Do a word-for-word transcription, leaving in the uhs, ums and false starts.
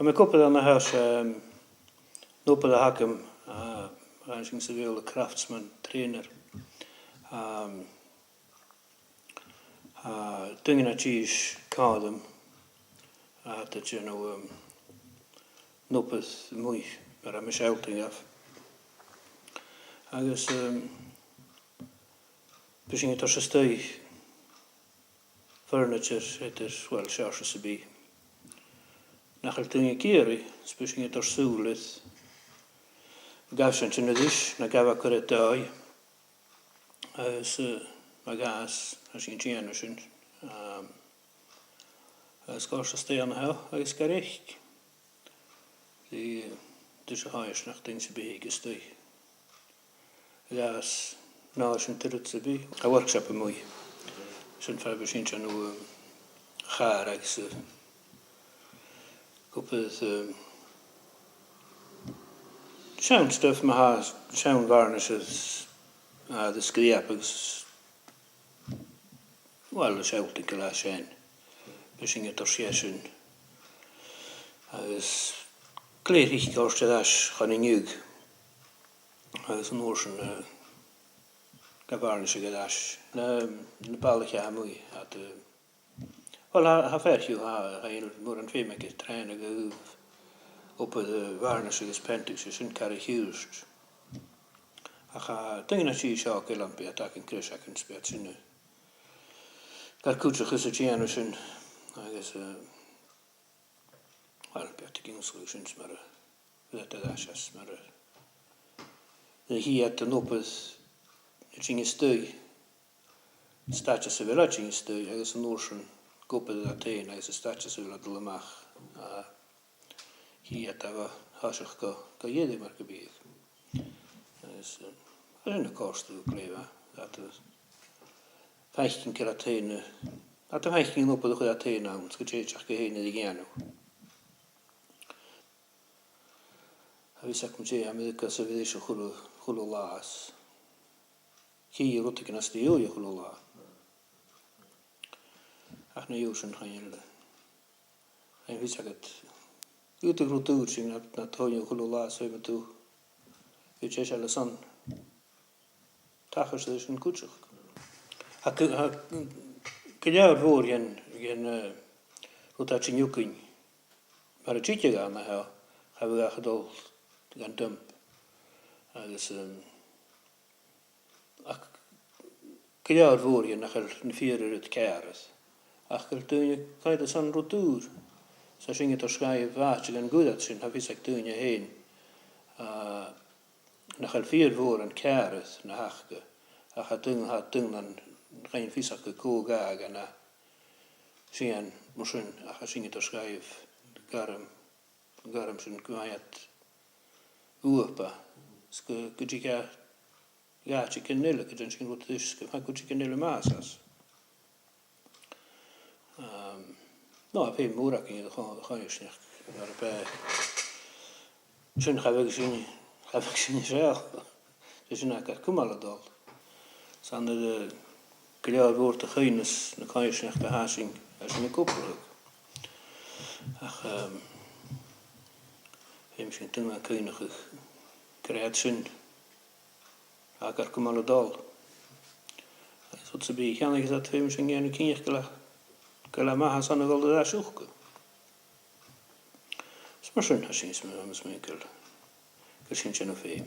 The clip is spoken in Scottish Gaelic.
Tha mi ag obair an-seo, 's e, um, an obair a th' agam, uh, a rinn sinn sa Bheurla craftsman trainer. Um, uh, daoine a tha a' dèanamh càil, uh, a tha a' dèanamh, um, an obair a-muigh mar a tha mise a' dèanamh. Agus, um, bidh sinn a' toirt a-staigh furniture eadar, well, seòrsa sam bith nach eil daoine ag iarraidh, is bidh sinn a' toirt sùil air. Gabh sinn sin a-rithist, no gabh e a chur air dòigh. Agus, eh, ma ghabhas, tha sinn a' dèanamh sin. Ehm, agus a' toirt a-staigh an-seo, agus gu reic. Bidh, eh, dìreach a' coimhead nach daoine sam bith a thig a-staigh. Agus an uair sin tuilleadh sam bith, a' workshop a-muigh. Sin far a bheil sinn a' dèanamh, um, chàr agus, uh, cupa, um, seann stuff ma-thà, seann varnish is, uh, de sgrìob agus uill, a' sealltainn gu leòr sin. Bidh sinn a' toirt seisean agus glè thric a thoirt air ais chun an fhidheall. Agus an uair sin, eh, ga varnish air ais. Na, na balaich a-muigh, tha, eh, uill, tha, tha fear dhiubh, tha, tha e mòran feum aige trèanadh a thaobh obair, eh, varnish agus paint agus sin car a' chiùird. Ach, eh, daoine a tha seo gu leòr, bidh iad a' cur greis aca, bidh iad sin, eh, gar cuideachadh 's a' dèanamh sin, agus, eh, uill, bidh iad ag ionnsachadh sin 's mar a, bidh iad a' dol às, mar a, nuair a chì iad an obair a' tighinn a-staigh, an staid sa bheil e a' tighinn a-staigh, agus an uair sin ag obair iad fhèin, agus an staid sa bheil e a' dol a-mach, a, chì iad a' bhith a' tòiseachadh gu, gu dearbh mar gum biodh. Agus, eh, tha sin a' còrdadh glè mhath, tha iad a' faicinn gu bheil iad fhèin, eh, tha iad a' faicinn an obair a chuir iad fhèin ann, 's gu tèid aca fhèin air a dhèanamh. Tha fios agam dè tha mi ag ràdh, 's a bhitheas a h-uile, h-uile latha. Chì thu rudeigin às dèidh a h-uile latha. Ach na dheidhinn sin chan eil, chan eil fhios agad. Dh'fhaodadh rud ùr sin na, na toigh a h-uile latha, 's feumaidh tu bhith deiseil airson tachairt ris an cuideachd. Tha gu, tha gu leòr mhòr dhen, dhen, eh, rud a tha tighinn thugainn. Mar a thig e an-seo, cha bhi e ach a' dol dhan dump. Agus, em, ach gu leòr mhòr dhen nach eil na fir air ceàrr. Ach gu bheil daoine a' coimhead airson rud ùr. 'S tha sin a' toirt sgaoil àite dhan ghoirid sin, tha fios aig daoine fhèin, a, nach eil fìor mhòr an ceàrr na th' aca, ach tha daoine, tha daoine an, chan eil fios aca cò ghabhadh na sìon mar sin, ach tha sin a' toirt sgaoil gairm, gairm sin gu bheil iad uabhasach, 's gu, gu dtig e, gabh àite gu h-àraidh, gu dèan sinn rud ris, gu, gu dtig e a-mach às. Ehm, no, tha feum mòr againn air a' cho-, choimhearsnachd, mar a bha. Sin cha bhiodh sinn, cha bhiodh sinn seo. 'S e sin a tha gar cumail a' dol. 'S ann air, eh, gu leòr mhòr de chuimhneas na coimhearsnachd a tha sinn, a tha sinn ag obrachadh. Ach, ehm, feumaidh sinn daoine a chuimhneachadh gur e sin a tha gar cumail a' dol. Agus rud sam bith a cheannaich iad, feumaidh sinn a dhèanamh cinnteach gu bheil, gu bheil e math airson a dhol air ais thuca. Is mar sin, tha sinn a' sm-, a' smaoineachadh gu bheil sinn a' dèanamh feum.